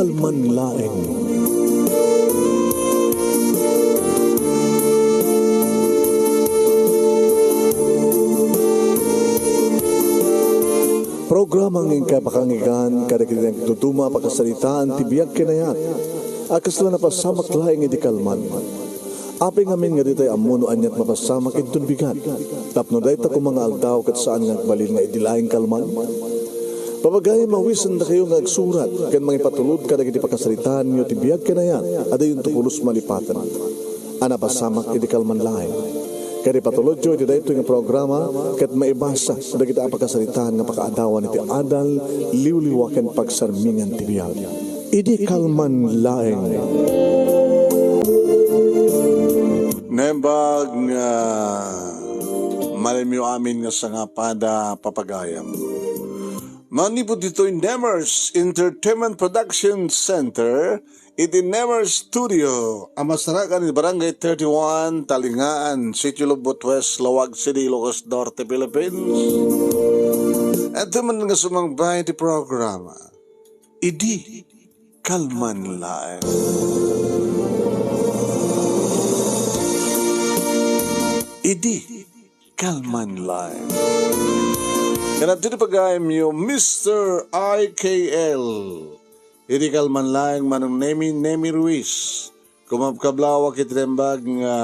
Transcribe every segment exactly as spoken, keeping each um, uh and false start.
Kalman laeng. Programa nga inkay pakanggan kadagiti nagduduma a pakasaritaan ti biag ken ayat a kasla napasamak laeng idi kalman. Apay ngamin nga ditay ammo no aniat mapasamak inton bigat, tapno dayta koma nga aldaw ket saan nga agbalin nga idi laeng kalman? Papagayam, awisendakayo nga agsurat ken mangipatulod kadagiti pakasaritaanyo ti biag ken ayat a dayonto pulos malipaten a napasamak idi kalman laeng. Ket ipatulodyo iti daytoy nga programa ket maibasa dagiti a pakasaritaan nga pakaadawan iti adal, liwliwa ken pagsarmingan ti biag. Idi kalman laeng. Naimbag nga malemyo amin nga sangapada, papagayam. Manipud ditoy Nemers Entertainment Production Center, iti Nemers Studio, a masarakan iti Barangay thirty-one, Talingaan, Sitio Lobbot West, Laoag City, Ilocos Norte, Philippines. Adda man nga sumangbay iti programa. Idi kalman laeng. Idi kalman laeng. Ken adtoy ti pagayamyo, Mister I K L. Idi kalman laeng, Manong Nemi, Nemi Ruiz. Kumabkablawak iti naimbag nga,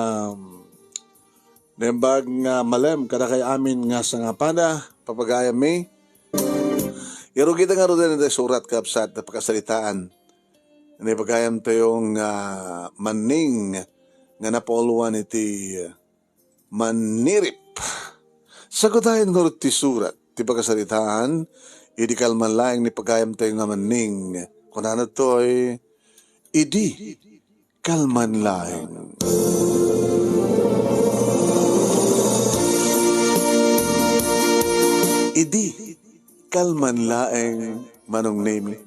naimbag nga malem kadakay amin nga sangapada, papagayammi. Yarugita ngaruden dayta surat, kabsat, a pakasaritaan. Ni pagayamtayo nga manning nga napauluan iti mannirip. Sagudayen ngarud ti surat ti pakasaritaan, idi kalman laeng ni pagayamtayo nga manning. Kunana toy, idi kalman laeng. Idi kalman laeng, Manong Nemi.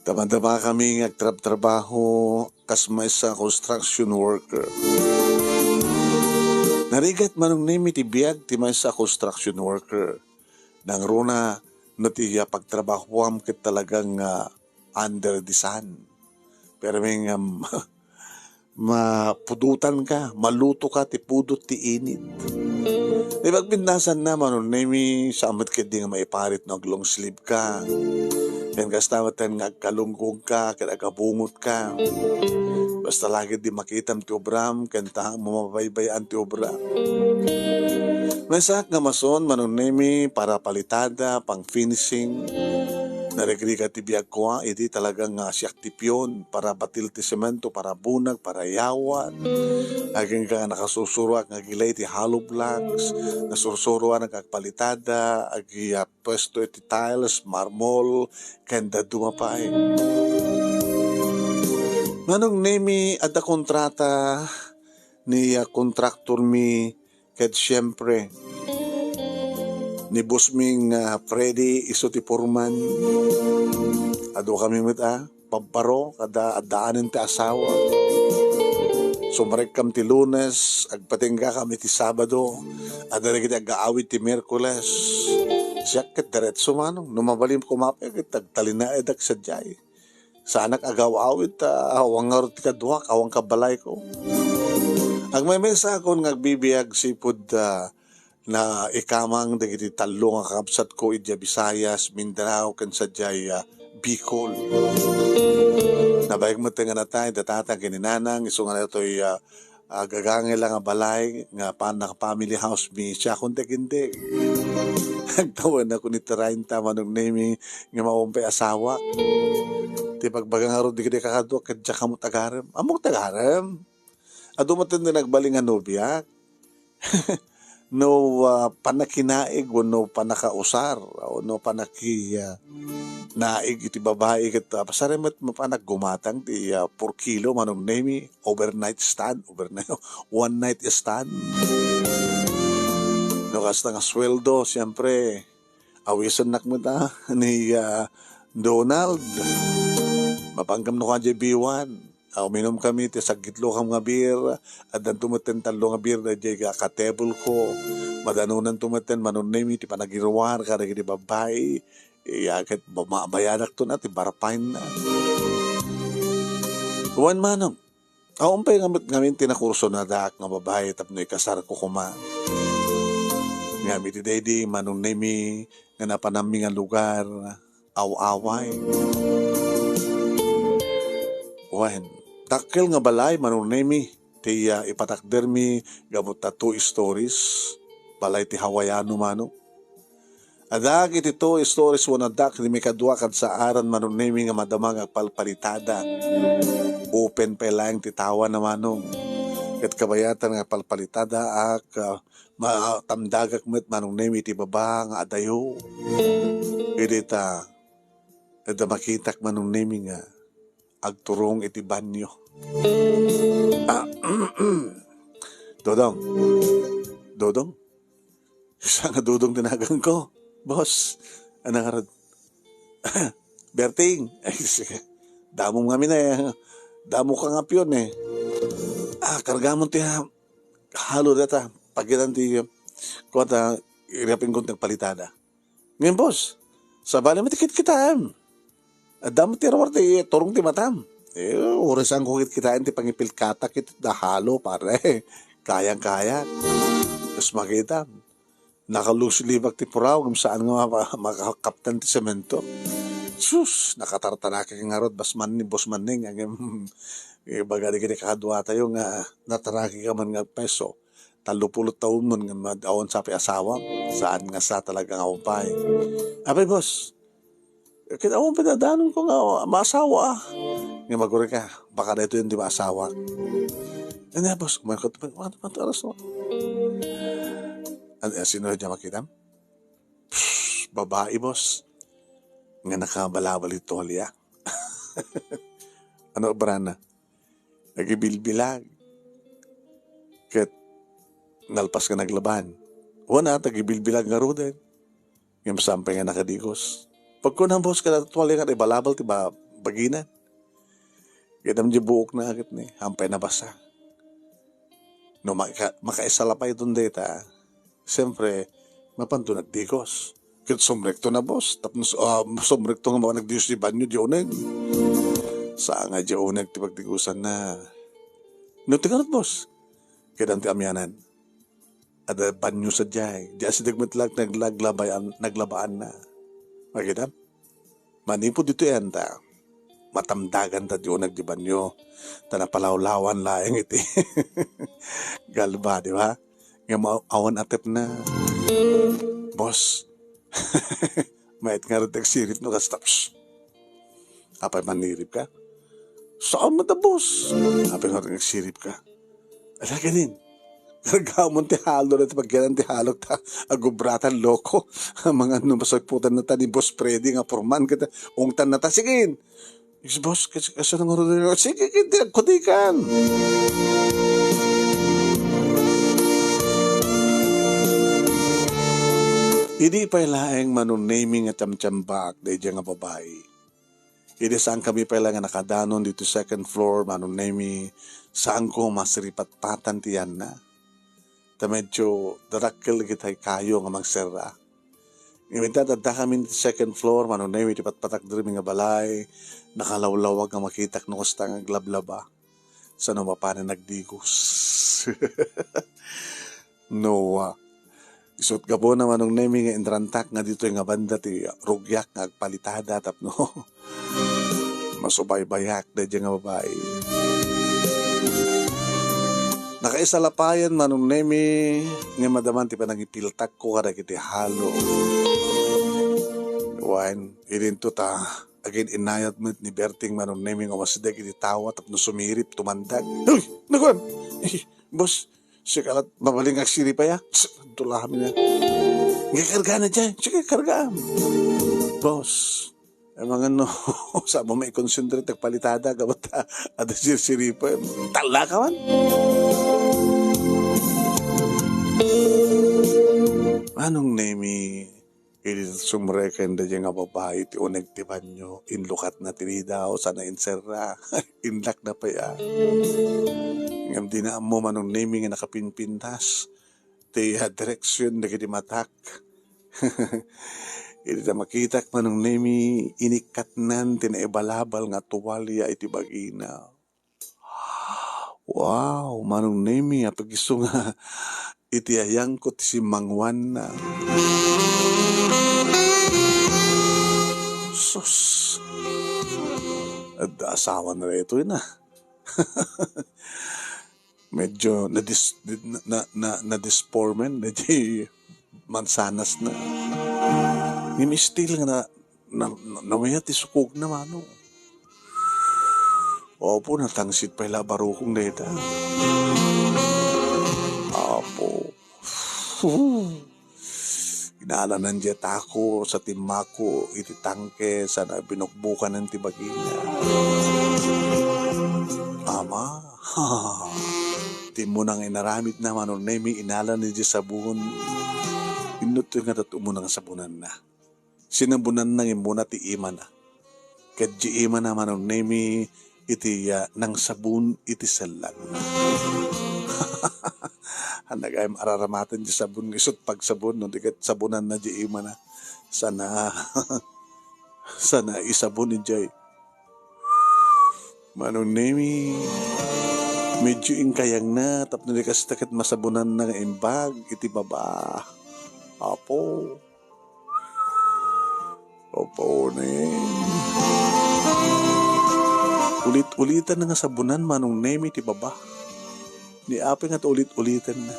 Damadama kami nga agtrabtrabaho kas maysa a construction worker. Narigat, Manong Nemi, ti biag ti maysa a construction worker. Nangruna no ti, ah, pagtrabahoam ket talagang, ah, under the sun. Pero may nga, mapudutan ka, maluto ka ti pudot ti init. Di ba, pagpintasan na, Manong Nemi, saan met ketdi nga maiparit no ag-long sleeve ka. Ken kasta met nga agkalunggog ka, ken agabungot ka. Basta lagi di makitam ti obram, ken ta, mabaybay-an ti obra. Maysaak nga mason, Manong Nemi, para palitada, pang finishing. Narigrigat ti biagko, ah, idi talaga nga siak ti pion para batil ti semento, para bunag, para yawat. Agingga nga nakasursuroak nga agilay ti hollow blocks, nasursuroan nga agpalitada, agi, ah, puesto iti tiles, marmol, ken dadduma pay. Manong Nemi, adda kontrata ni, ah, kontraktormi, ket siempre, ni bossmi nga Freddy, isu ti foreman. Adu kami met, ah, pabbaro, kada addaanen ti asawa. Sumrekkam ti Lunes, agpatingga kami ti Sabado, adda dagiti agaawid ti Miyerkules. Siak ket diretso manong, no mabalin koma pay ket agtalinaedak sadiay. Saanak agaw-awid ta awan ngarud ti kaduak, awan kabalayko. Agmaymaysakon nga agbibiag sipud, ah, naikamang dagiti tallo nga kakabsatko idiay Visayas, Mindanao, ken sadiay, ah, Bicol. Nabayag met nga natay, datata ken ni nanang, isu nga daytoy, ah, ah, gagangay la nga balay nga pannak family house mi, siakon ti agindeg. Agtawenakon iti traynta, Manong Nemi, nga maawem pay asawak. Ti pagbaga ngarud dagiti kakaduak, ket diak kamo tagarem. Ammok tagarem? Adu met ti nagbalin nga nobiak. No, ah, pannakinaig wenno pannakausar, wenno pannaki-, ah, naig iti babai ket, ah, pasar met mapan aggumatang ti, ah, four kilo, Manong Nemi, overnight stand, overnight, one night stand. No kasta nga sueldo, siempre, awisennak met, ah, ni, ah, Donald. Mapanggam no kadiay B one. Ah, uminum kami ti saggitlokam nga beer, addanto met ten tallo nga beer daydiay ka-, ka-table ko. Madanonanto met ten Manong Nemi ti panagiruar kadagiti babbai. Iya ket ba-, mabayadakto na ti barpainna. Wen manong, awan pay ngamin, ngamin ti nakursonadak nga babai tapno ikasarko koma. Ngem iti daydi Manong Nemi nga napanammi nga lugar, aw-away. Wen, dakkel nga balay, Manong Nemi, ti, ah, ipatakdermi gapu ta two stories, balay ti Hawaiano, manong. Adda iti two stories wenno adda iti maikadua kad saaran, Manong Nemi, nga madama nga agpalpalitada. Open pay laeng ti tawana, manong. Ket kabayatan nga agpalpalitada, ak, ah, matamdagak met, Manong Nemi, iti baba nga adayo. Idi ta, adda makitak, Manong Nemi, nga agturong iti banyo. Ah, Dodong. Dodong. Sa nga Dodong ti naganko, boss. Ano nga rod? Berting. Ay, sige. Damo nga mina eh. Damo ka nga piyon eh. Ah, kargamon ti ha-, halo data. Pagitan ti, kuwan ta, irapin kong nagpalitada. Ngem, boss, sabali mo ti kitkitaem. Adda mo ti ruar ti turong ti matam. Eh, urisan ko kitkitaen ti pangipilkatak iti dahalo, pare. Kayang-kaya. Tapos makita, nakaluslibak ti puraw, ngem saan nga mapa-, makakaptan ti semento. Sus, nakatartanakek ngarud, bas man ni, boss man ni, ngem, eh, baga di kini kadua tayo nga nataraki ka man nga peso. Tallo pulu't taon mo nga mad-, awan sa pay asawa, saan nga sa talaga nga umpay. Apay, boss, ket awan pay dadanonko nga maasawa, ah. Nga maguri ka, baka daytoy ti maasawa. Ano, boss, umaykot pa, ano, ano, ano, ano, ano, sino dyan makita? Psh, babae, boss. Nga nakabalabal ito, liya. Ano, brana? Nagibilbilag. Ket nalpas nga naglaban. Wen a, nagibilbilag ngaruden. Ngem saan pay nga nakadigos. Pagkunam, boss, kada tuwali nga ibalabal ti ba-, bagina. Ket amdi buok na ket ni, hampay nabasa. No maka-, makaisalapay ton deta, siyempre, mapanto nagdigos. Ket sumrekto na, boss. Tapno, ah, sumrekto nga maka nagdigos di banyo, di uneg. Saan nga di uneg ti pagdigosan na. No, ti ngarud, boss. Ket ti amianan. Adda banyo sadiay. Di asideg met la naglaglabaan, naglabaan na. Makita? Manipud ditoy anta, matamdagan ta ti uneg di banyo, ta napalawlawan laeng iti galba, di ba? Nga ma-, awan atep na. Boss, mait nga rin nagsirip no kasta, psst. Apay manirip ka? Saan mo ta, boss? Apay nga rin nagsirip ka? Ala, ganin. Kargamon ti halo na ti pagyanan ti halok ta agubratan loko. Mga no masagputan na ta ni Boss Freddy nga purman kita ungtan na ta. Sige, boss, kas-, kasano nga rin? Sige, kiti agkudikan. Idi pay laeng Manong Nemi nga tiyamtiyambak daydiay nga babai. Idi saankami pay la nga nakadanon ditoy second floor, Manong Nemi, saanko masiripatpatan ti yanna. Ta medyo dadakkel dagiti kayo nga mangserra. Ngem inted addakami iti second floor, Manong Nemi, iti patpatakdermi nga balay, nakalawlawag nga makitak no kasta nga aglablaba. Saan no mapanen nagdigos. No, ah, isu't gapuna, Manong Nemi, nga inrantak nga ditoy nga banda ti rugiak nga agpalitada tapno masubaybayak daydiay nga babai. Nakaisalapayan, Manong Nemi, nga madaman ti panangipiltakko kadagiti halo. Wen, idinto ta agin-inayat met ni Berting, Manong Nemi, nga umasideg iti tawa tapno sumirip, tumandag. Uy! Nakuan! Ay, boss, sika lat mabalin nga agsirip aya. Tulamin na. Nga karga na dyan. Sige, karga. Boss, ay mga no, sa mo may concentrate, nagpalitada, gabat, ada sirsiripan. Tala ka man. Manong Nemi, idi sumreken daydiay nga babai ti uneg ti banyo, inlukatna ti lidaw, sana inserra, inlakna pay a. Ngem dina ammo, Manong Nemi, nga nakapinpintas ti, ah, direksyon dagiti matak. Iti ta makitak, Manong Nemi, inikkatnan ti naibalabal nga tuwalya iti bagina. Wow, Manong Nemi, apay isu nga iti ayangko ti simmangwanna. Sus! Adda asawana daytoy na. Medyo nadis-, na, na, na, nadisformen, na di mansanasna. Ngem still nga na, na, na, namayat ti sukogna, Manong. Opo, natangsit pay la barukong dayta. Apo. Inalanan diay tako sa timmako iti tangke sana binukbukanen ti bagina. Ama, ti immuna nga inaramidna, Manong Nemi, inalanan diay sabon. Inno ti nga umuna nga sabonanna. Sinabonanna nga immuna ti imana. Ket diay imana, Manong Nemi, iti, ah, nangsabon iti sellangna. Ania gayam araramaten diay sabon nga isut' pagsabon, no di ket sabonanna diay imana. Sana, sana isabon idiay. Manong Nemi, medyo inkayangna, tapno di kasta ket masabonanna nga imbag iti baba. Apo. Apo, ne. Ulit-ulitan nga sabonan, Manong Nemi, ti baba. Ni apay nga ta ulit-ulitan na.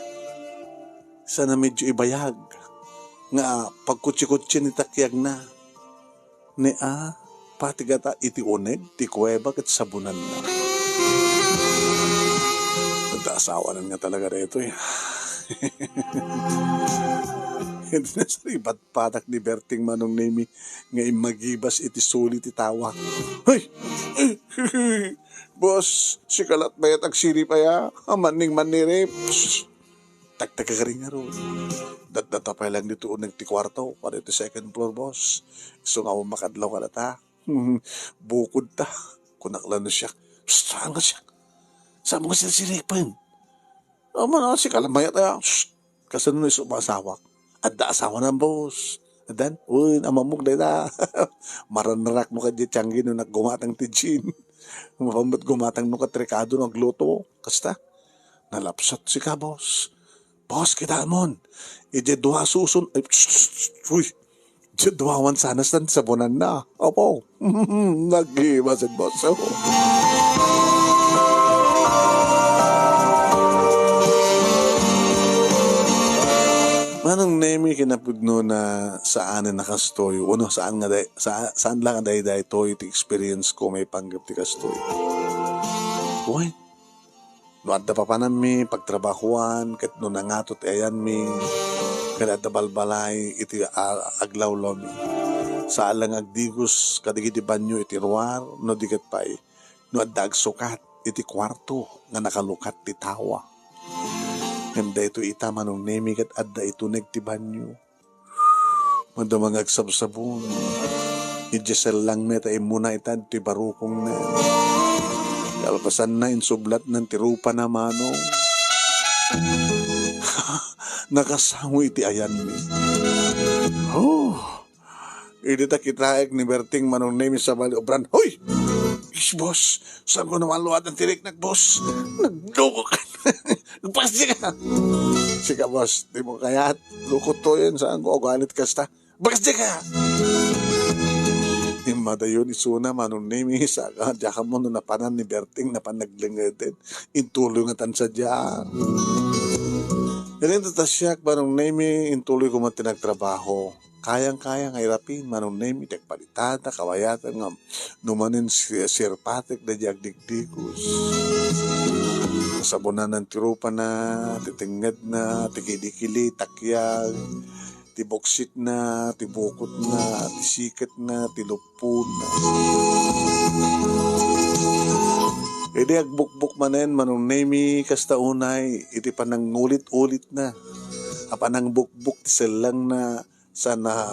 Sana medyo ibayag nga pagkutsi-kutsi ni takyagna. Ne a, pati gata iti uneg ti kuweba ket sabonanna. Adda asawanan nga talaga daytoy. Iti nasaribat patak ni Berting, Manong Nemi, nga immagibas iti suli ti tawa. Hoy! Boss, sika lat bayat agsirip aya, a manning manirip. Tagtagari ngarud. Datdata pay lang dito uneg ti kuarto, pada iti second floor, boss. Isu nga makadlaw kadata. Bukod ta. Kunak la no siak. Psst, saan nga siak? Saan mo nga sirsiripen? Aman, ah, sika lang mayat, ah. Psst. Kasano no isu maasawak? Adda asawanan, boss. Addan, uy, amamok dayta. Maranrak no kadya tianggi no naggumatang ti gin. Mapambat gumatang no kat rekado no agluto. Kasta? Nalapsat sika, boss. Boss, kitaemon. Iti dua susun, ay, psst, psst, psst, uy. Iti dua mansanas tan sabonanna. Apo. Naggibasin, boss. Manong Nemi, kinapudno na saan na kastoy. Uno, saan nga day-, sa-, saan lang nga daytoy ti experience ko maipanggep ti kastoy. Uy, no adda papananmi pagtrabahoan ket no nangato ti ayanmi, ket adda balbalay iti a-, aglawlawmi. Saan lang agdigos kadagiti banio iti ruar, no di ket pay, no adda agsukat iti kuarto nga nakalukat ti tawa. Ngem daytoy ita, Manong Nemi, ket adda ituneg ti banio. Madama nga agsabsabon. Idiay sellangna ta immuna ita ditoy barukongna. Kalpasanna, insublatnan ti rupana, Manong. Nakasango iti ayanmi. Oh! Idi ta kitaek ni Berting, Manong Nemi, sabali obran. Hoy! Ish, boss! Saan ko naman luwatan ti riknak, boss? Nagdukok ka. Pasti ka! Sika, boss, di mo kayat. Lukot to yun, saan ko agalit kasta? Bakas di ka! Immadayon isuna, Manong Nemi, saka, diak ammo no napanan ni Berting, napan naglengeden. Intuloy nga tan sadiay. Ining tatasiak, Manong Nemi, intuloy ko man ti nagtrabaho. Kayang-kaya nga irapin, Manong Nemi, ti agpalitada, kabayatan nga no manen si-, sirpatek daydi agdigdigos. Nasabonanan ti rupana, ti tengngedna, ti kilikili, takyag, ti buksitna, ti bukotna, ti siketna, ti luppona. Idi agbukbok manen, Manong Nemi, kasta unay iti panangulit-ulitna a panangbukbok ti sellangna, sana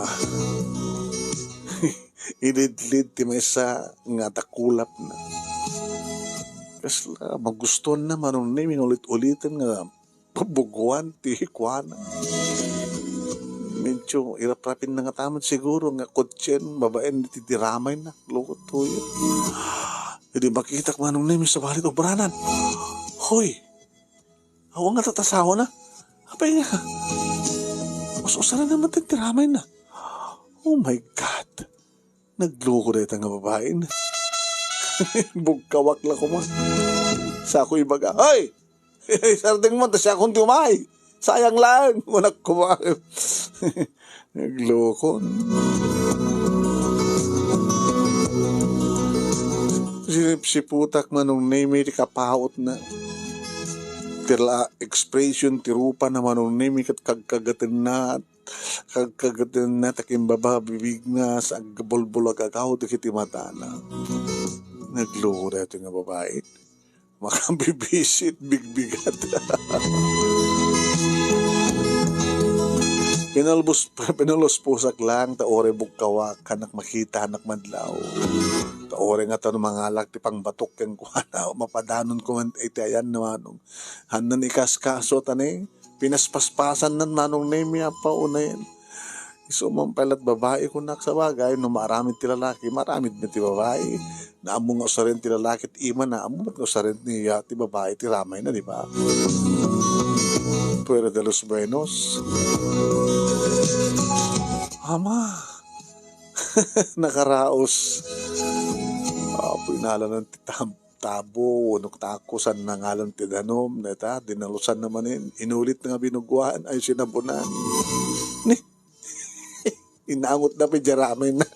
ilidlid ti maysa nga dakulapna. Kasla magustuanna, Manong Nemi, nga ulit-uliten nga pabugoan ti kuana. Min-, Tiyo, iraprapin na nga taman siguro nga kotsen, babaen, iti diramayna. Loko toyo. Idi makitak Manong Nemi, sabali ti obranan. Hoy! Awan nga tatasawana. Apay nga? Us-usaran naman ti diramayna. Oh my God! Nagloko dayta nga babaen. Bugkawak la koma. Sa ako ibaga, "Hoy! Sardeng mo, ta siakon ti umay. Sayang lang." Kunak koma. Naglokon. Sinipsiputak Manong Nemi ti kapautna. Ti la expression ti rupa na Manong Nemi ket kagkagatenna, kagkagatenna ta kimbaba bibigna sa agbulbul agagaw dagiti matana. Nagloko daytoy nga babae. Makabibisit, bigbigat. Pinalbus-, pinaluspusak lang, ta uray bugkawak, hanak makita, hanak madlaw. Ta uray nga tano mangalak ti pangbatok kenkuana, mapadanon ko man iti ayan na Manong. Hannan ikaskaso, tani, pinaspaspasan nan Manong Nemi, apa unayen. Isu man pay lat babae, kunak, sabagay, no maaramid ti lalaki, maaramid met ti babae. Naammo nga usaren ti lalaki ti imana, ammo met nga usaren ni, ah, ti babae ti ramayna, di ba? Fuera de los buenos. Ama, nakaraos. Apo, inalanan ti tam-, tabo, wenno tako, saan nga ngalan ti danum, neta, dinalusan na manen, inulit nga binuguan, ay sinabunan. Ni, inangotna pay diay ramayna.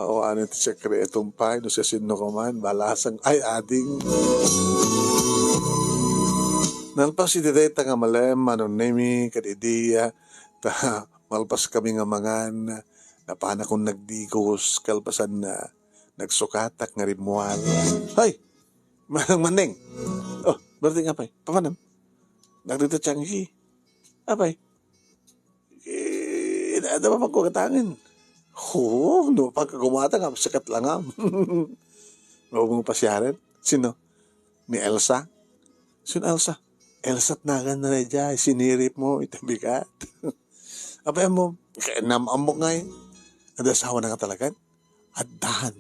Awan ti sekretom pay, no siasino ka man, balasang, ay, ading. Nalpas iti dayta nga malem, Manong Nemi, ket idi, ah, ta malpas kami nga mangan, napanakon nagdigos, kalpasan na, nagsukatak nga rimmuar. Hay! Manang Maneng! Oh, Berting, apay, papanam? Nagdita Changi. Apay? Eh, ada pa magkakatangan. Ho, no, pagkagumata nga, sikat lang nga. Huwag mong pasyaren. Sino? Ni Elsa? Sino Elsa? Elsa, tnagan na na dya, sinirip mo, ita bigat. Apay mo, kaya nam-, amok nga eh. Ada asawa na nga talagan? Addan.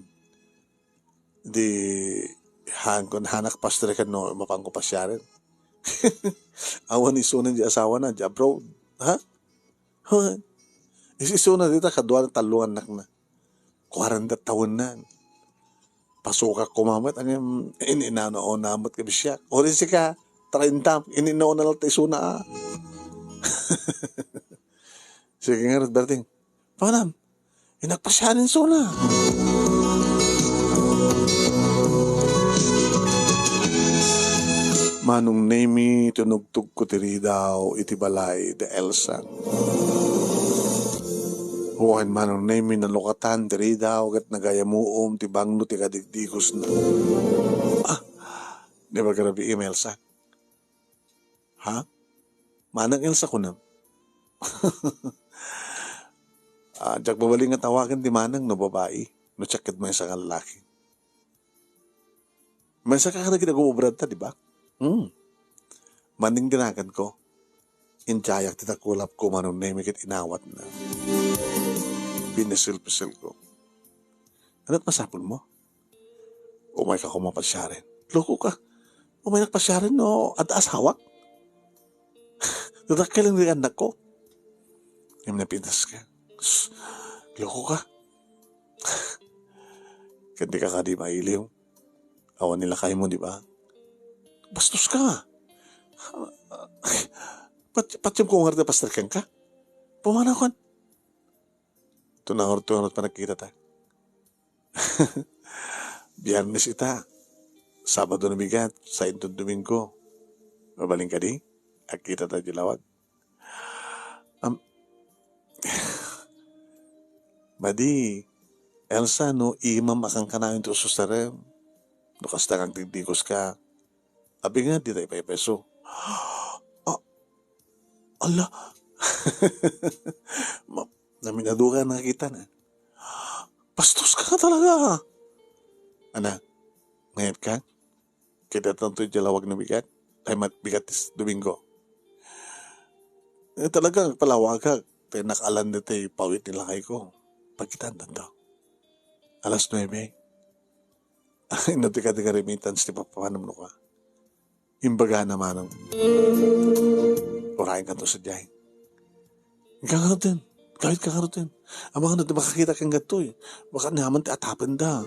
Di, han ko, hanak pastor kan no, mapanko pasyaren. Awan isuna di asawa na, di abroad. Ha? Ha? Is-, isuna dita, kadua na, tallo anak na. Kwarenta taon na. Pasukak ko mamet, ano yung ininano o namot ka bisyak. O rin sika, treinta, ininano na lang ta isuna, ah. Sige nga, Berting. Panam, inagpasyanin so na. Manong Nemi, tinugtog ko ti ridaw iti balay da Elsa. Wen Manong Nemi, nalukatan ti ridaw ket nagayamuom ti banglo ti kadigdigosna. Ah, di ba grabe, Elsa? Ha? Manang Elsa kunam? Ah, diak mabalin nga tawagen ti manang no babai, no siak ket maysa nga lalaki. Maysa ka kadagiti agum-obra ta, di ba? Hmm. Manang dinagan ko. Injayak ti takulap ko, Manong Nemi, ket inawatna. Pinisil-pisil ko. Anat masapul mo? Umay ka koma pasyaren. Loko ka. Umay nak pasyaren no adda asawak. Dadakkel lang di anak ko. Ngem napintas ka. Sus, loko ka. Ket di ka kadi mailiw. Awan ni lakay mo, di ba? Bastos ka. Pat-, patiem ko ngarud a pastor kenka. Pumanaw kan. Tunangur-tunangur panagkita ta. Biyernes ita. Sabado no bigat, sainton Domingo. Mabalin kadi? Agkita ta iti lawag. Am-, madi, Elsa, no imam a kankanayon ti ususarem. No kasta nga agdigdigos ka. Abi nga, dita ipaypayso. Ah, ala. Ma-, naminadukan nga kita na. Bastos ka nga talaga. Ana, mayat ka? Kita tanto iti lawag ni bigat. Ay, mat-, bigat ti Domingo. Eh, talaga, palawagak. Ti nakaalan ditoy pawit ni lakayko. Pagkitaan tanto. Alas nuebe. Ay, no, ti kadi nga remittance ti papanumno ka. Imbagana manong. Urayen kanto sadiay. Ika ngaruden. Kawit ka ngaruden. Amangan no, ti makakita ken daytoy. Baka naman ti atapenda.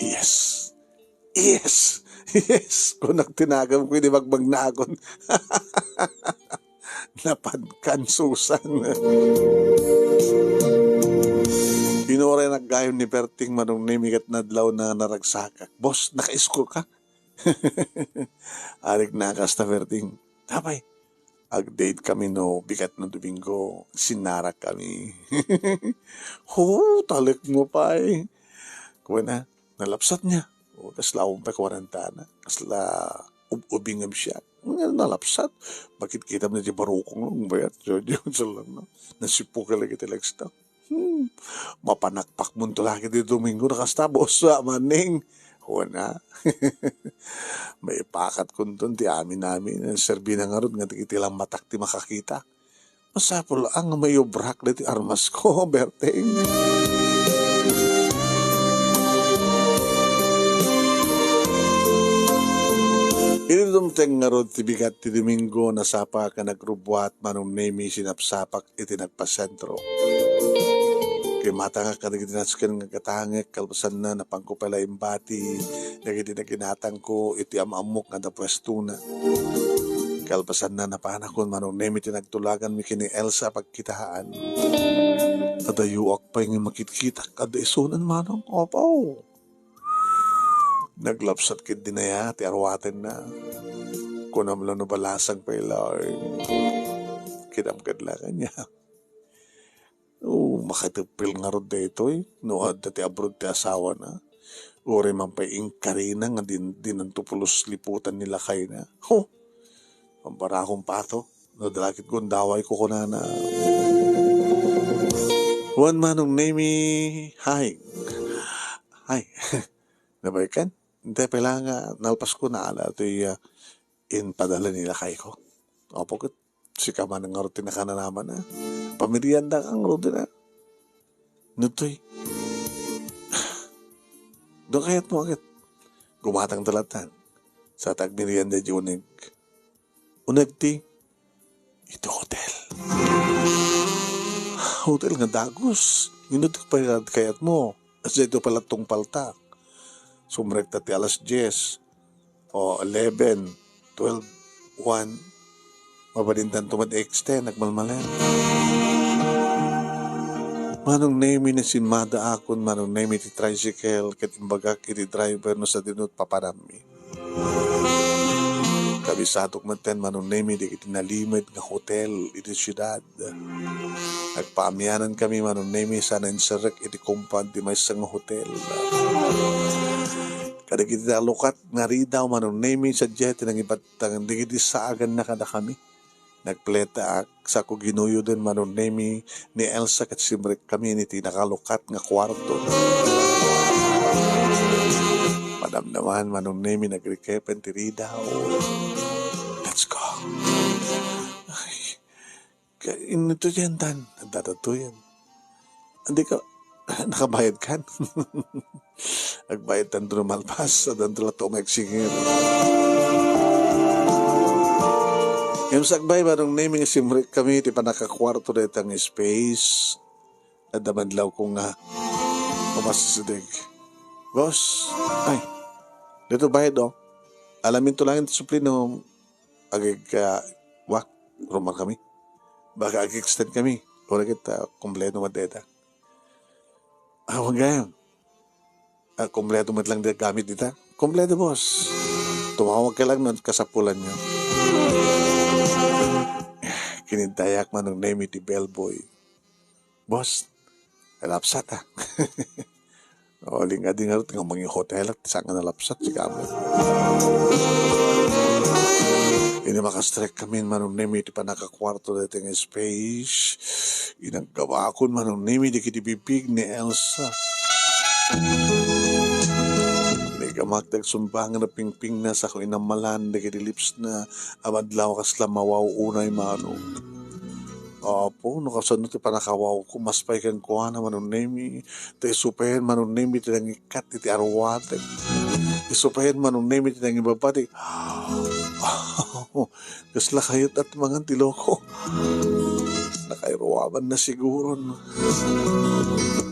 Yes. Yes. Yes. Kunak tinagam ko, di magmagnagon. Napadkan, Susan. Inuray naggayon ni Perting manong ni migat nadlaw na naragsakak. Boss, naka-score ka? Arik na kasta, Perting. Tapay, ag-date kami no bigat no Domingo. Sinarak kami. Ho, talek mo pay. Kuwan na, nalapsat niya. O, kasla awan pay kwarantana. Kasla ub-ubing am siya. Nga nalapsat. Bakit kita mo na di barukong lang bayat? So, di ko salang na. Nasipo ka lagi talaga sa Hmm. Mapanakpak mo to lagi di Domingo na kasta, boss, ah, maning. Wana. Maipakat kunton ti amin-amin. Serbi na ngarud nga dagiti lang matak ti makakita. Masapul ang mayubrak diti armas ko, Berting. Idi dumteng ngarud ti bigat ti Domingo, nasapa ka nagrubuat, Manong Nemi, sinapsapak iti nagpasentro. Kimatangak kadagiti nasken nga gatangek, kalpasanna, napanko pay la imbati dagiti naginatangko iti am-ammok nga adda puestona. Kalpasanna, napanakon, Manong Nemi, ti nagtulaganmi ken ni Elsa a pagkitaan. Adayoak pay nga makitkitak, adda isunan, Manong. Apo. Naglapsat ketdi aya ti aruatenna. Kunam la no balasang pay laeng. Kinam ket la kaniak. O, makiteppel ngarud daytoy no adda ti abroad ti asawana. Uray man pay inkarina nga din-, dinanto pulos liputan ni lakayna. Ho! Ambarakon pato. No, dalakit gundaway ko kunana. Wen, Manong Nemi, hi. Hi. Nabaykan? Intay pay la nga nalpas ko, naala toy, ah, impadala ni lakayko. Apo ket, sika man ngarud ti nakananaman, ah. Pamirianda ka ngarud, ah. Nutoy. Doon kayat mo agad. Gumatang talatan. Sa tagmirianda di uneg. Uneg ti iti hotel. Hotel nga dagus. Inut pay kayat mo. As ito pala tungpaltak. Sumrekta ti alas dies. O eleven, twelve, one. Mabalindan to met extend, nagmalmalen. Manong Nemi, nasimmada akon, Manong Nemi, ti tricycle, ket imbagak iti driver no sadino ti papanammi. Kabisadok metten, Manong Nemi, dagiti nalimed nga hotel iti siudad. Nagpaamianan kami, Manong Nemi, sana inserrek iti compound ti maysa nga hotel. Kadagiti nalukat nga ridaw, Manong Nemi, sadiay ti nangibattang dagiti saaganna kadakami. Nagpletaak, sako ginuyoden, Manong Nemi, ni Elsa ket simrek kami iti nakalukat nga kuarto. Madamdaman, Manong Nemi, nagrikepen ti ridaw. Let's go. Ay, ka-, inito yan, Dan. Ang dadatuyan. Hindi ka, nakabayad kan? Agbayad tanto no malpas, adanto la to magsingir. Ngem sa agbay, Manong Nemi, nga simrek kami ti panakakuarto dayta nga space. Adda madlaw ko nga umas sideg. Boss, ay, dito bayad, oh. Alamin to lang yung suplino. Agig, ah, wa, ruman kami. Baka ag-extend kami. Ura kita, kompleto met deta. Ah, wag gayam. Ah, kompleto met lang di gamit dita. Kompleto, boss. Tumawag ka lang no kasapulan nyo. Kinintayak, Manong Nemi, ti bellboy. Boss, nalapsat, ah. O, linga di nga rin, nga mangi-hotel, at saan nga nalapsat, si kamo. Ini makastrek kami, Manong Nemi, ti panakakuarto dayta nga space. Inaggabaakon, Manong Nemi, dagiti bibig ni Elsa. Ni Kamak ti agsumbangan a pingpingna, sako inammalan dagiti lipsna a madlaw kasla mawaw unay, Manong. Apo, no kasano ti pannakawawko, mas pay kenkuana, Manong Nemi. Ta isu payen, Manong Nemi, ti nangikkat iti aruaten. Isu payen, Manong Nemi, ti nangibaba ti Kasla kayat at mangan ti loko. Nakairuabanna siguron.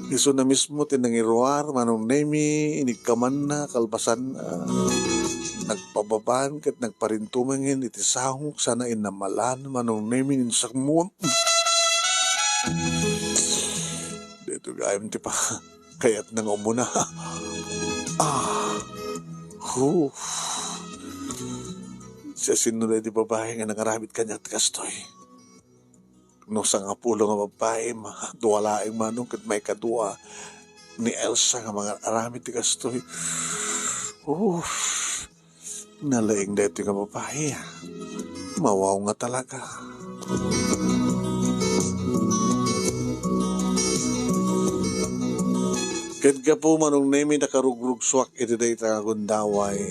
Isuna mismo ti nangiruar, Manong Nemi, inigkamanna, kalpasanna. Nagpababan ket nagparintumengen iti sangok sana inammalan, Manong Nemi, insakmon. Dito gayam ti pa. Kayatna nga umuna. Ah. Hu. Siasino daydi babai nga nangaramid kaniak ti kastoy? No sangapulo nga babai, ma-, dua laeng, Manong, ket maikadua ni Elsa nga mangaramid ti kastoy. Hu. Nalaing daytoy nga babai, ah. Mawaw nga talaga. Ket gapu, Manong Nemi, nakarugrugsuak iti dayta nga gundaway.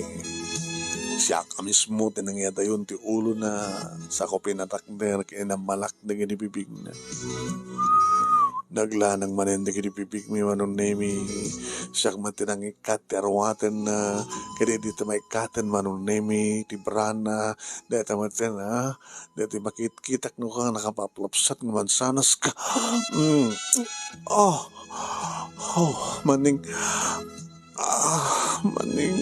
Siak a mismo ti nangyadayon ti ulona, sako pinatakder ket inammalak dagiti bibigna. Naglanang manen dagiti bibigmi, Manong Nemi. Siak met ti nangikkat ti aruatenna, ket idi ti maikkaten, Manong Nemi, ti brana, dayta met, ah, dayta makitkitak no ka nakapaplapsat nga mansanas ka. Mm. Oh. Oh, Manong. Ah, Manong.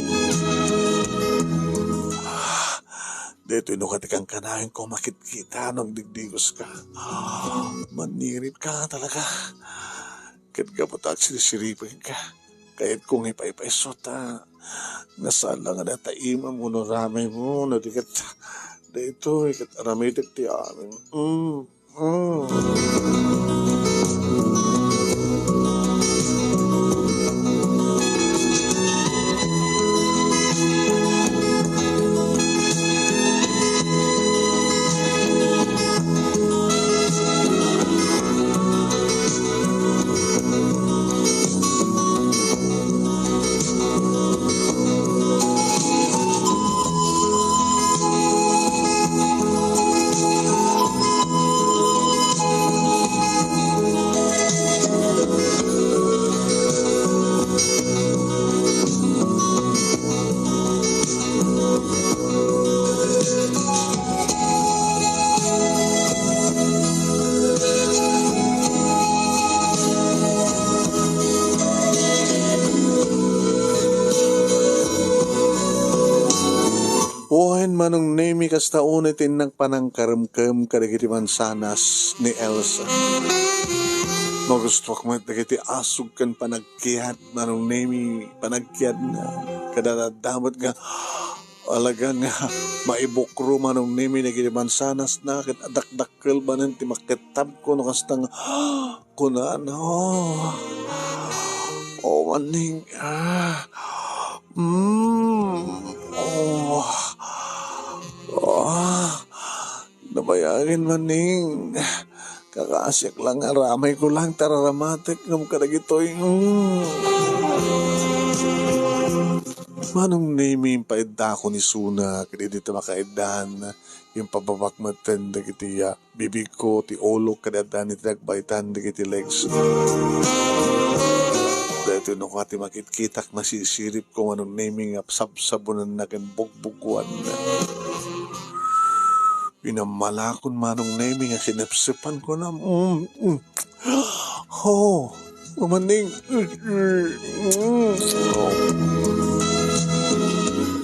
Daytoy no ka ti kankanayon ko makitkita no agdigdigos ka. Ah, manirib ka talaga. Ket gapu ta agsirsiripenka, kayatko nga ipaypayso ta nasala nga dayta imam wenno ramaymo, no di ket daytoy ket aramidek ti amin. Mm. Wen, Manong Nemi, kasta unay ti innak panangkaremkem kadagiti mansanas ni Elsa. Magustuak met dagiti asug ken panagkiad, Manong Nemi, panagkiadna. Kada adda met nga alaga nga maibukro, Manong Nemi, dagiti mansanasna ket adakdakkel manen ti makettabko no kasta nga kunana, "Oh, Manong, ah, mm, oh, oh, nabayagen, Manong. Kakasiak lang, aramayko lang, tararamatek ngem kadagitoy, mm." Manong Nemi, impaiddaakon isuna, ket idi ta makaiddan, impababak metten dagiti, ah, bibigko, ti ulok, kadi addan iti nagbaitan dagiti legs. Daytoy no kua ti makitkitak, nasisiripko, Manong Nemi, nga sabsabunenna ken bugbugwanna. Inammalakon, Manong Nemi, nga sinepsepanko na. Mm, mm. Oh, Manong. Mm, mm.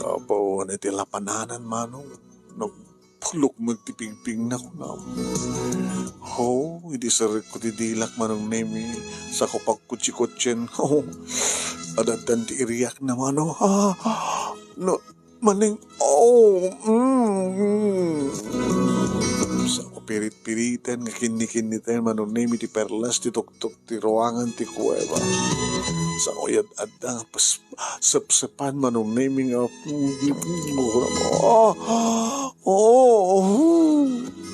Apo, iti lapananan, Manong. Nag- Pulok met ti pigpigna, kunam. Ho, idi serrekko ti dilak, Manong Nemi, sako pagkutsi-kutsien. Ho, adaddan ti iriakna, Manong. Ah, no, Manong, oh, mm, mm. Sako pirit-piriten nga kinni-kinniten, Manong Nemi, ti perlas ti tuktok ti ruangan ti kuweba. Sako yad-adda nga pas- Sepsepan, Manong Nemi, nga, ah, oh, oh,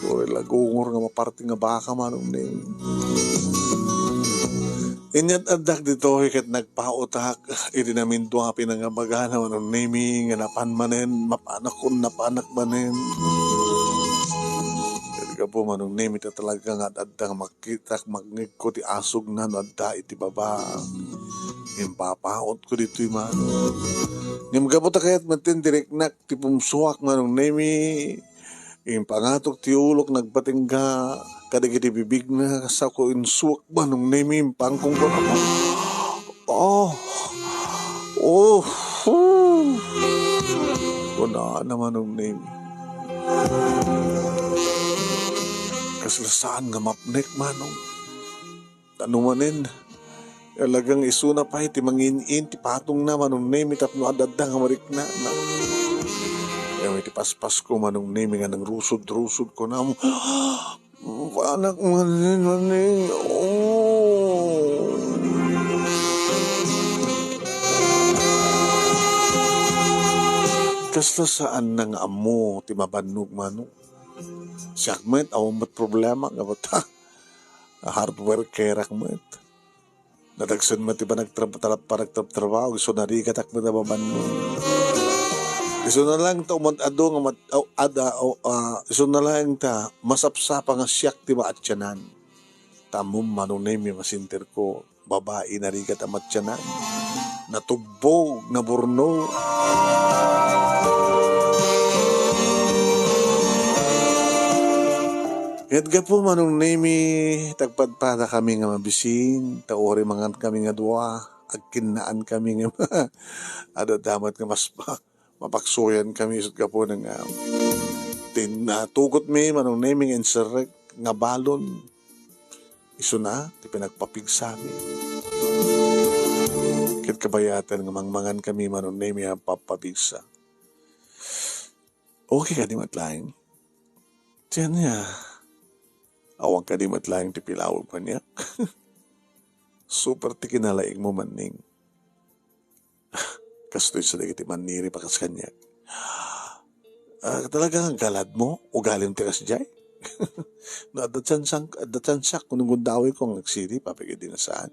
oh, lagungor nga maparti nga baka, Manong Nemi. Inyat-addak ditoy ket nagpaotak iti namindua a pinangabagana, Manong Nemi, nga napan manen, mapanak kun napanak manen. Ket gapu, Manong Nemi, ta talaga nga ad-adda nga makitak, mangngegko ti asugna no adda iti baba. Impapaotko ditoy, Manong. Ngem gapu ta kayat met ti riknak ti pumsuak, Manong Nemi, impangatok ti ulok, nagpatingga kadagiti bibigna, sako insuak, Manong Nemi, impangkungkon. Oh! Oh! Kunana, Manong Nemi. Kasla saan nga mapnek, Manong. Ano manen, talagang isuna pay ti mangin-in ti patongna, Manong Nemi, tapno ad-adda nga marikna. Kayat iti paspasko, Manong Nemi, nga nangrusod-rusod, kunam, "Panak manen, manen." Oh. Kasla saan na nga ammo ti mabannog, Manong. Siak met, awan met problema, nga bata. Hard workerak met. Nadagsen met ti panagtrab-, trab-, panagtrabtrabaho, isu narigatak met a mabannog. Isu na lang ta umad-adu nga mat-, aw, ada, aw, ah, isu na lang ta masapsapa nga siak ti maatianan. Ta ammom, Manong Nemi, masinterko, babai narigat a matianan. Natubbog, naburno. Ket gapu, Manong Nemi, tagpadpadakami nga mabisin, ta uray mangankami nga dua, agkinnaankami nga ad-adda met nga mas pa-, mapaksuyankami isut' gapu nga tin-, ah, tugotmi, Manong Nemi, nga inserrek nga balon. Isuna ti pinagpapigsami. Ket kabayatan nga mangmangankami, Manong Nemi, a papapigsa. Okay kadi met laeng? Tiyan niya, awan kadi met laeng ti pilawag kaniak? Super ti kinalaingmo, Manning. Kastoy sa dagiti mannirip a kas kaniak. Ah, talaga nga galadmo, ugalim ti kasdiay? No, adda tsansak, adda tsansak, no gundawayko nga agsirip, apay kadi nga saan?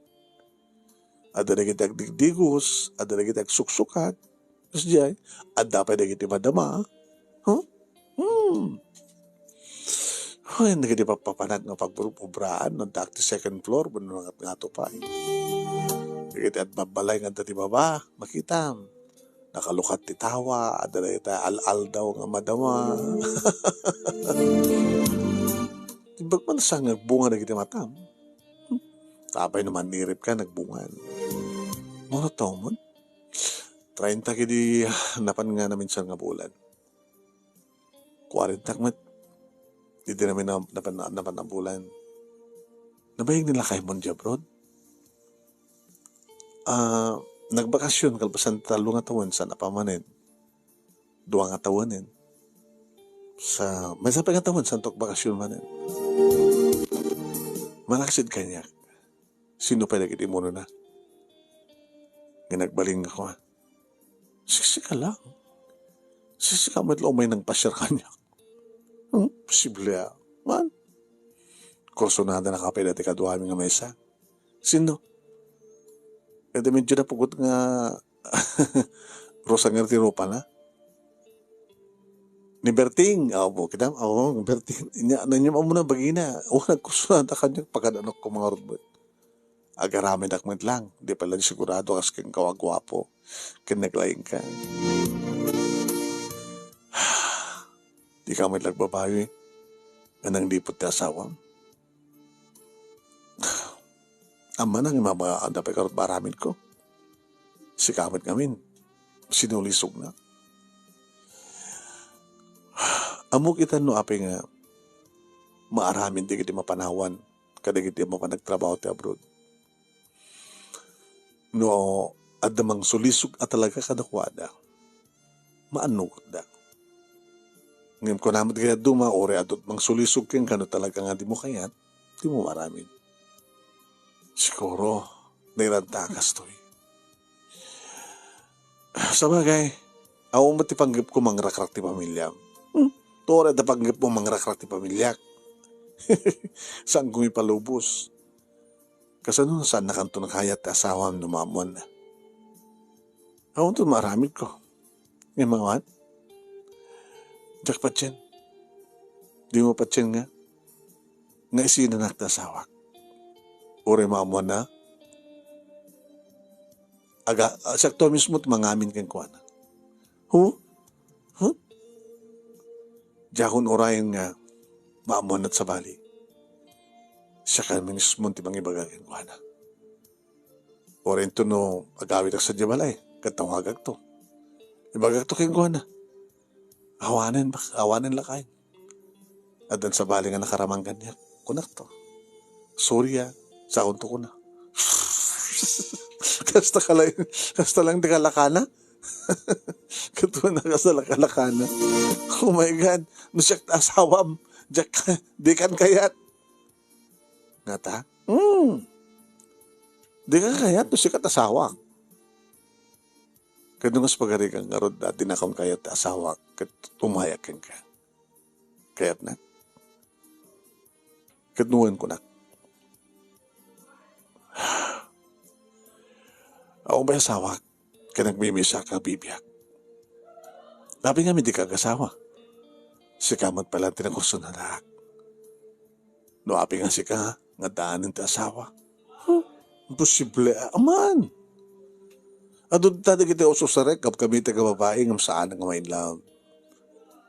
Adda dagiti agdigdigos, adda dagiti agsuksukat, kasdiay, adda pay dagiti madama. Huh? Hmm. Wen, dagiti pappapanag nga pagburubraan, adda ti second floor, wenno nangatngato pay. Dagiti agbalbalay nga adda ti baba, makitam. Nakalukat ti tawa, adda dagiti al-aldaw nga madama. Imbag man sa nga agbunga dagiti matam. Hmm. Apay no manniripka, nagbungan. Mano taw man? Treinta kadi napan nga naminsan nga bulan. Kuarentak met. Idi namin na-, napan-, napan a bulan. Nabayag ni lakaymo di abroad? Ah, nagbakasyon kalpasan ti tallo nga tawen, saan a pamanen. Dua nga tawennen. Sa, maysa pay nga tawen, saanto agbakasyon manen. Manaksid kaniak. Sino pay dagiti imunona? Nga nagbalin nga kua, "Siksika lang. Siksika met la umay nagpasiar kaniak." Hmm, posible a. Man. Kursunada na ka pay dati kaduami nga maysa. Sino? Iti medyo napugot nga Rosanger ti rupana. Ni Berting, aw, bo, kita, aw, ni Berting. Nya, nanyam amo na bagina. O, nagkusunada kaniak, pagkadano ko mga rutbet. Agaramidak met lang. Di pala sigurado kas ken kawa guapo. Ken naglaing ka. Di ka met lang babawi. Anang dipot ti asawam. Ammana nga mama-, adda pay karot ba aramidko? Sika met ngamin, sinulisogna. Ammok ita no apay nga maaramid dagiti mapanawan kadagiti mapanagtrabaho ti abroad. No adda mangsulisog a talaga kadakuada, maannogotda. Ngem kuna met gayat duma, uray adu ti mangsulisog kenka no talaga nga dimo kayat, dimo maaramid. Siguro, nairanta a kastoy. Sabagay, awan met ti panggepko mangrakrak ti pamiliam. Hmm? Uray adda panggepmo mangrakrak ti pamiliak. Saanko ipalubos. Kasano no saannakanto nakayat ti asawam no maammoanna? Awan to maaramidko. Ngem awan. Diak patien. Dimo patien nga, nga isinanak ti asawak. Uray maammoanna, aga, siakto mismo ti mangamin kenkuana. Hu? Hu? Diakon urayen nga maammoanna ti sabali. Siak mismo ti mangibaga kenkuana. Uray inton no agawidak sadiay balay, ket tawagakto. Ibagakto kenkuana. Awanen, bak-, awanen lakay. Addan sabali nga nakaraman kaniak. Kunakto. Sorry, ah. Saonto kuna. Kasta ka lang, kasta lang di kalakana. Katuna ka sa lakalakana. Oh my God. No siak ta asawam. Diak, di kan kayat. Ngata? Hmm. Di kan kayat no siak ta asawak. Ket no kas pagarigan ngarud, dati nakon kayat ti asawak, ket umayak kenka. Kayatna? Ket nuan kunak. Awan pay asawak, ket nagmimisa ka bibiak. Apay nga dika agasawa? Sika met pay la ti nakursonadak. No apay nga sika nga addaanen ti asawa? Huh? Imposible, aman. Adu ta dagiti ususarek, kabkabita nga babai ngem saan nga ma-in love.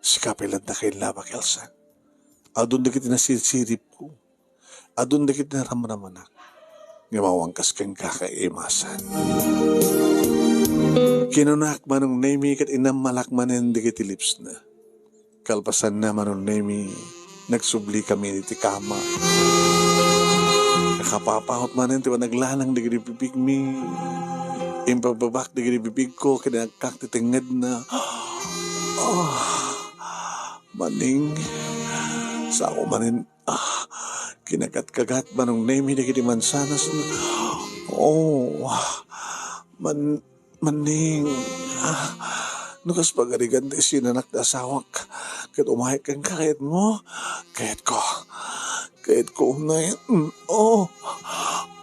Sika pay la ti naka-in love-ak, Elsa. Adun dagiti nasirsiripko. Adun dagiti naramramanak. Ngem awan kas kenka kaimasan. Kinunak Manong Nemi ket inammalak manen dagiti lipsna. Kalpasanna, Manong Nemi, nagsubli kami iti kama. Nakapapawot manen ti panaglanang dagiti bibigmi. Impabbabak dagiti bibigko ken inagkak ti tengngedna. Ah, Manning, sao manen, ah, kinakatkagat Manong Nemi dagiti mansanas. Oh, man, Manning, ah, no kas pagarigan ti isinanak ti asawak, ket umayak kenka, kayatmo? Kayatko. Kayatko unay. Mm, oh.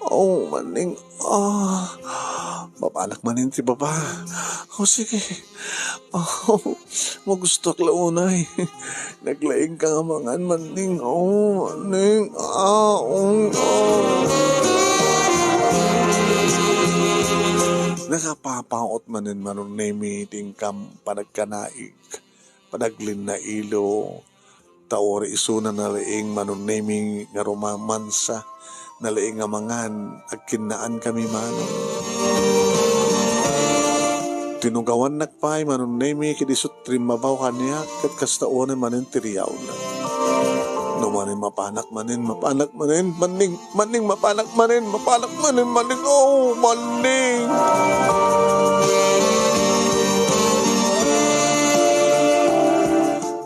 Oh, Manning. Ah. Mapanak manen ti baba. Oh, sige. Oh, magustuak la unay. Naglaing ka nga mangan, Manning. Oh, Manning. Ah, oh, oh. Nakapapaot manen Manong Nemi ti inkam panagkanaig, panaglinnailo. Ta uray isuna nalaing Manong Nemi nga rumamansa, nalaing nga mangan, agkinnaan kami manen. Tinugawannak pay Manong Nemi ket isu ti rimmabaw kaniak ket kasta unay manen ti riawna. No manen mapanak manen, mapanak manen, Manning, Manning, mapanak manen, mapanak manen, Manning, oh, Manning.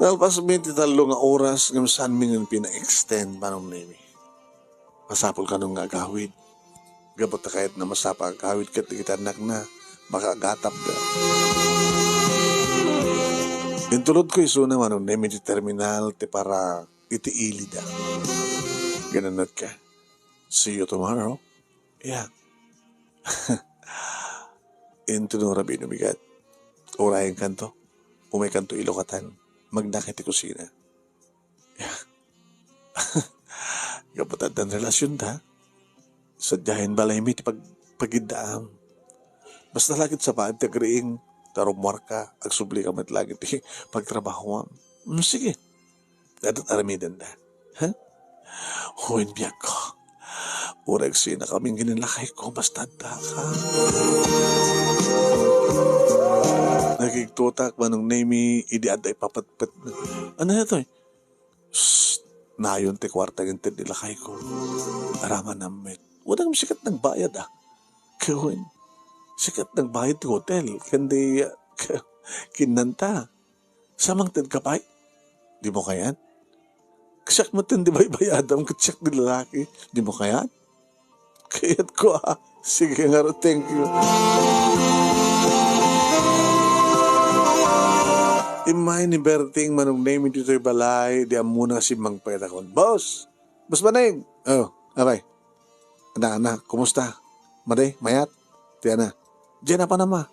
Nalpasmi ti tallo nga oras ngem saanmi nga pina-extend Manong Nemi. Masapul kano nga agawid. Gapu ta kayatna masapa agawid ket dagiti annakna, makaagatapda. Intulodko isuna Manong Nemi ti terminal ti para iti ilida. Ginanutka. See you tomorrow. Yeah. Inton no rabii no bigat, urayenkanto. Umaykanto ilokatan. Magnak iti kusina. Gapu ta addan relasionta. Sadiay balaymi ti pag-, pagiddaam. Basta la ket sapaem ti agriing, ta rummuarka, agsubli ka met laeng iti pagtrabahoam. Mm, sige. Adda ti aramidenda. Ha? Wen, biagko. Uray agsina kami ken ni lakayko, basta adda ka. Nakigtotak Manong Nemi idi adda ipapetpetna. Ania daytoy? Shh! Nayon ti kuarta nga inted ni lakayko. Aramanam met. Wen, sikat nagbayad, ah. Wen, sikat nagbayad ti hotel. Ken di, ah, kinnanta. Sa mangted ka pay? Dimo kayat? Siak met ti baybayadam ket siak ti lalaki. Dimo kayat? Kayatko, ah. Sige ngarud, thank you. Immay ni Berting Manong Nemi ditoy balay, di ammona nga simmangpet akon. Boss! Boss Maneng! Oh, apay. Ana, ana, kumusta? Madi, mayat? Ti ana, diyan na pa nama.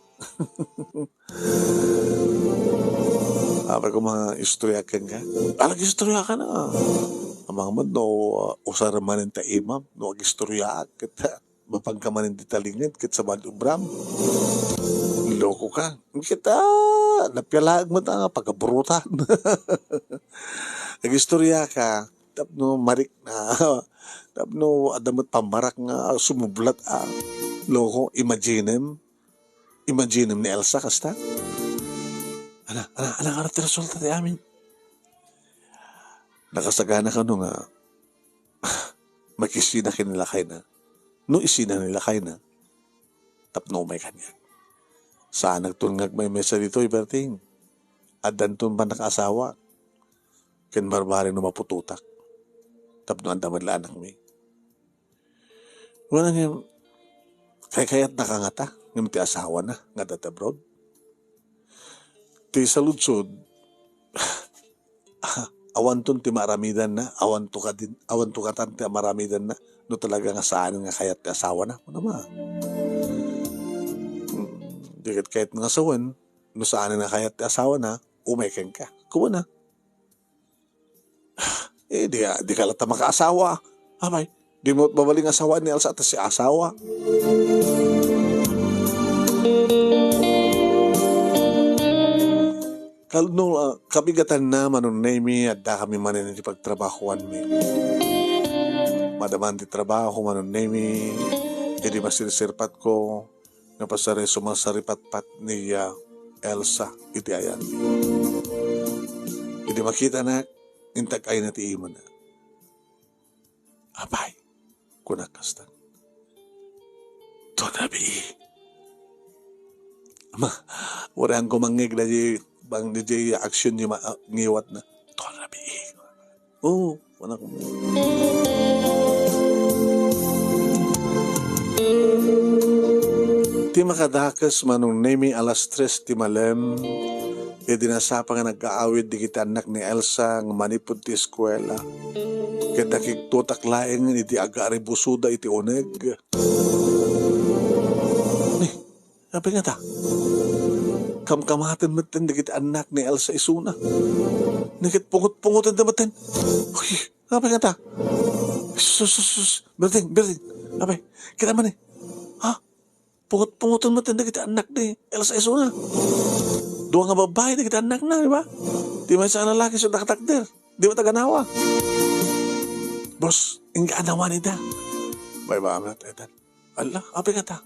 Apay ko mga istorya kenka? Alag istorya ka na. Amang man no, uh, usar manen ta imam, no agistorya ket mapanka manen ti talinged ket sabali ubram. Loko ka. Ket, ah, napialaag mo ta nga pagabrutan. Agistorya ka, tapno marik na, tapno adda met pammarak nga sumublat a loko, imaginem, imaginem ni Elsa kasta. Ana, ana, ana, ana ti resulta ti amin? Nakasagana kano nga makisina ken ni lakayna? No isina ni lakayna, tapno umay kaniak. Saanakton nga agmaymaysa ditoy, Berting. Addanton pannakaasawa. Ken barbareng no maputotak. Tapno adda met la anakmi. Wala nga, kaykayatnaka ngata, ngem ti asawana nga adda abroad. Ti saludsod, awanton ti maaramidanna, awanto kadin, awanto katan ti maaramidanna, no talaga nga saan nga kayat ti asawana. Kuna ma. Hmm, di ket kayat nga sawen, no saan nga kayat ti asawana, umay kenka. Kuna. Eh, di, di ka latta makaasawa. Apay, di mo mabalin nga asawaan ni Elsa ta siak asawa. Kal-, no, ah, kabigatanna, Manong Nemi, adda kami manen iti pagtrabahoanmi. Madaman ti trabaho, Manong Nemi, idi masirsirpatko, nga pasari sumasaripatpat ni, ah, Elsa iti ayanmi. Idi makitanak, intag-ayna ti imana. "Apay," kunak kasta. "Tuan rabii." Ma, uray ko mangngeg daydi, bang daydi action ni ma-, ah, ngiwatna. "Tuan rabii." Oo, anak mo. Ti makadakes, Manong Nemi, alas tres ti malem, idi nasapa nga nag-aawid dagiti annak ni Elsa nga manipud ti eskuela. Ket nakigtotak laeng idi agaribusoda iti uneg. Ni, Apay ngata? Kamkamaten metten dagiti annak ni Elsa isuna. Ni ket pungot-pungotenda metten. Uy, apay ngata? Sus, sus, sus. Berting, Berting. Apay, kita man eh. Ha? Pungot-pungoten metten dagiti annak ni Elsa isuna. Dua nga babbai dagiti annakna, di ba? Ti maysa a lalaki so nakatakder. Di ba taganawa? Boss, ingganawan ida. Bay ba, amat, etan. Ala, apay ngata?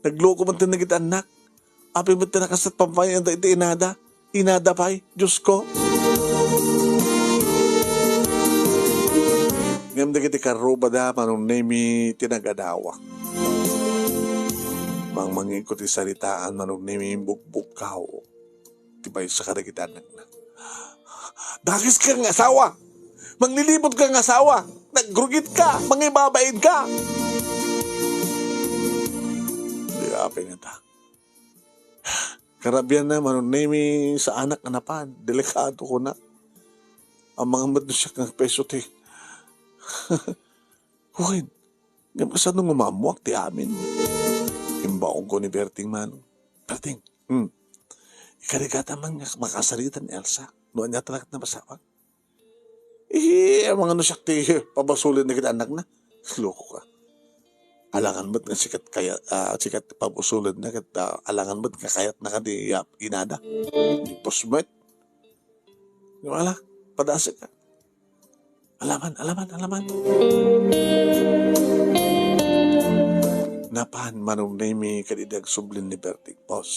Nagloko man ti nagit annak. Apay met ti nakasat pampayan da iti inada. Inada pay, Diyos ko. Ngem dagiti karrubada, Manong Nemi, ti nagadawa. Mangmangiko ti saritaan, Manong Nemi, bugbugkaw. Ti maysa kadagiti annakna. Dakes ka nga asawa! Manglilibot ka nga asawa! Nagrugit ka! Mangibabain ka! Di apay ngata. Karabian na, Manong Nemi, sa anak nga napan. Delikado ko na. Ang mga medyo siya nga peso ti. Wen, ngem kasano nga maammoak ti amin? Imbaonko ni Berting Manong. Berting, hmm. Ikarigatan man nga makasarita ni Elsa. No ania talaga ti napasamak? Eh, amangan no siak ti pabasolin dagiti annakna. Loko ka. Alangan met nga sikat kaya, ah, sikat pabasolin na ket, ah, alangan met nga kayatna kadi, ah, inada. Di pusmet. Wala, padasek ka. Alaman, alaman, alaman. Napan Manong Nemi ket idi agsublin ni Berting, "Boss,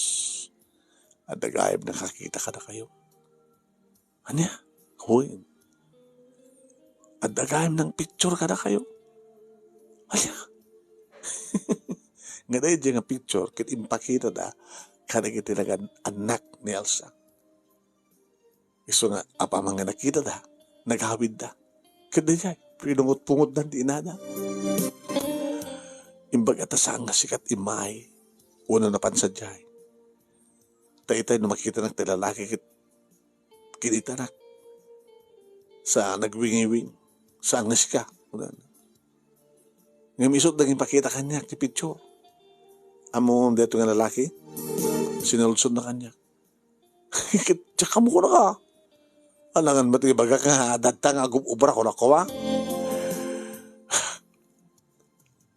adda gayam nakakita kadakayo." Ania? Wen. "Adda gayam nang picture kadakayo." Ania? Nga daydiay nga picture ket impakitada kadagiti nagan-, annak ni Elsa. Isu nga, apaman nga nakitada, nagawidda. Ket daydiay, pinungot-pungotdan ti inada. Imbag a ta saan nga sikat immay, wenno napan sadiay. Ta itay no makitanak ti lalaki ket kinitanak. Sa nagwingiwing, saan nga sika. Ngem isut' dagiti ipakita kaniak ti picture. Ammom daytoy nga lalaki? Sinaludsoda kaniak. Ket diak ammo kunana. Alangan met ibagak nga adda nga agub-ubra, kunana koma.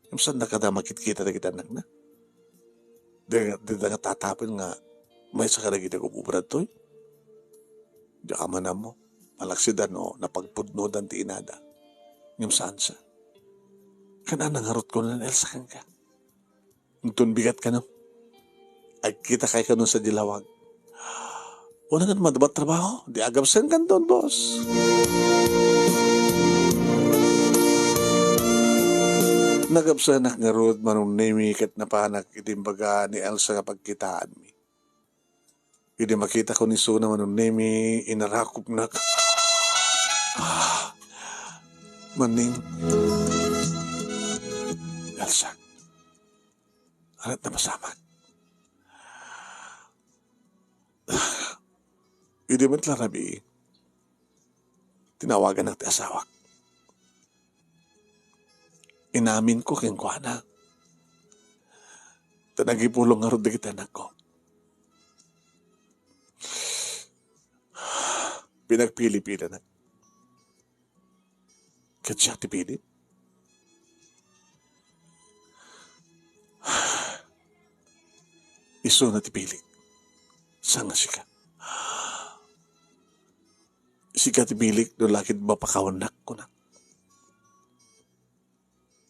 Ngem saanda kada makitkita dagiti annakna. Di, di da nga tatapen nga maysa kadagiti agub-ubra daytoy. Diak man ammo. Malaksid a no, napagpudnodan ti inada. Ngem saan sa. Kan-ana ngarud, kunana ni Elsa kenka. Inton bigat kano. Agkitakay kano sadiay lawag. Kunana ket maduma ti trabaho, di agabsen kanton, boss. Nagabsenak ngarud, Manong Nemi, ket napanak iti imbaga ni Elsa nga pagkitaanmi. Idi makitak ni isuna, Manong Nemi, inarakopnak. Ah, Manning. Elsa. Ania ti napasamak? Idi met la rabii, tinawaganak ti asawak. Inaminko kenkuana. Ta nagipulong ngarud dagiti annakko. Pinagpili-pilinak. Ket siak ti pili. Isuna ti pili. Saan nga sika? Sika ti pilik no la ket mapakawannak, kunak.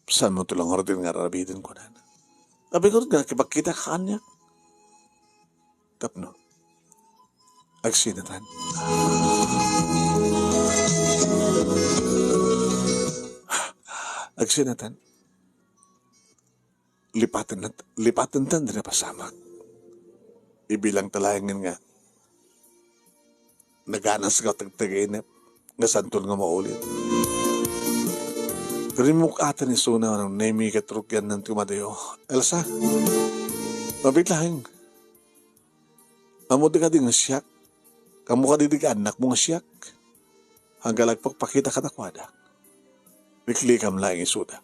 Saanmo ti la ngarud nga ar-arabiden, kunana. Apay ngarud nga nakipagkitak kaniak? Tapno agsinatan. Agsinatan. Lipaten, lipaten ta ti napasamak. Ibilangta laengen nga naganas nga agtagtagainep nga saanton nga maulit. Rimmuk-aten isuna, Manong Nemi, ket rugianna ti kumadayo. Elsa, mabiit laeng. Ammom kadi nga siak? Ammom kadi dagiti annakmo nga siak? Aggalagpakpakita kadakuada. Liklikam laeng isuda.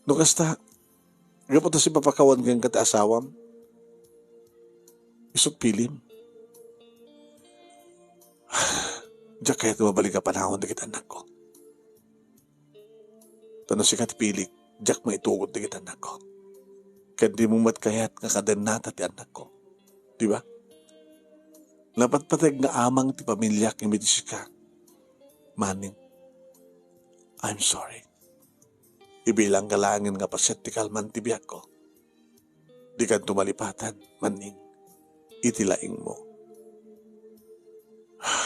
No kasta, gapu ta sipapakawan kenka ti asawam, isut' pilim. Diak kayat mabalin a panawen dagiti annakko. Ta no sika ti pilik, diak maitugod dagiti annakko. Ket dimo met kayat nga kadennata ti annakko. Di ba? Napatpateg nga amang ti pamiliak ngem iti sika, Manning, I'm sorry. Ibilangka laengen nga paset ti kalman ti biagko. Dikanto malipatan, Manning, iti laingmo.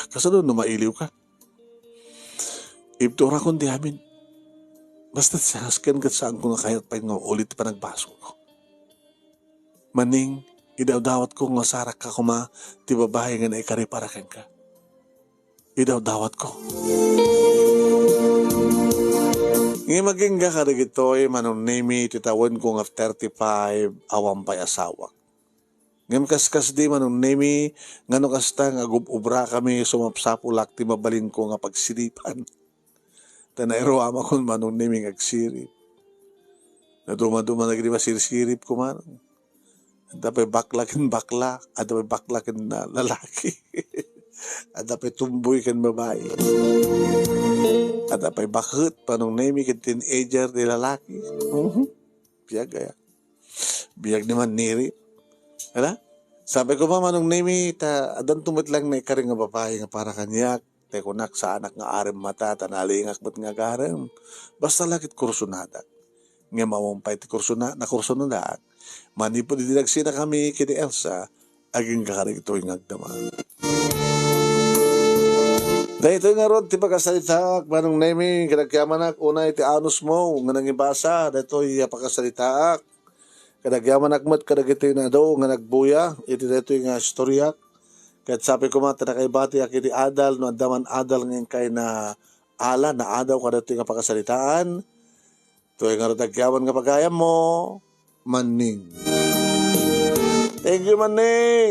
Kasano no mailiwka? Ibturakon ti amin. Basta ti sangasken ket saanko nga kayat pay nga maulit ti panagbasol ko. Manning, idawdawatko nga sarakka koma ti babai nga naikari para kenka. Idawdawatko. Ngem agingga kadagitoy, Manong Nemi, ti tawenko nga thirty-five, awan pay asawak. Ngem kaskasdi, Manong Nemi, nga no kasta nga agub-ubrakami, sumapsapulak ti mabalinko nga pagsiripan. Ta nairuamakon, Manong Nemi, nga agsirip. Nadumaduma dagiti masirsiripko, Manong. Adda pay bakla ken bakla, adda pay bakla ken, ah, lalaki. Adda pay tumboy ken babai. Adda pay baket, Manong Nemi, ken teenager ti lalaki. Mhm. Biag aya. Biag ni Manniri. Ala? Sabi ko, "Ma, Manong Nemi, ta addanto met laeng naikari nga babai nga para kaniak." Tay kunak, saanak nga arem mata, ta nalingak met nga agarem. Basta la ket kursonadak. Ngem awan pay ti kursona, nakursonadak. Manipud idi nagsinakami ken ni Elsa, agingga kadagitoy nga agdama. Daytoy ngarud ti pakasalitaak, Manong Nemi, kadagiti amanak, unay ti anusmo nga nangibasa, daytoy a pakasalitaak. Kadagiti amanak met kadagiti adu nga nagbuya iti daytoy nga istoriak. Ket sapay koma ta nakaibatiak iti adal, no adda man adal nga inkay naala, naadaw kadaytoy nga pakasaritaan. Daytoy ngarud ti agyaman nga pagayammo, Manning. Thank you, Manning.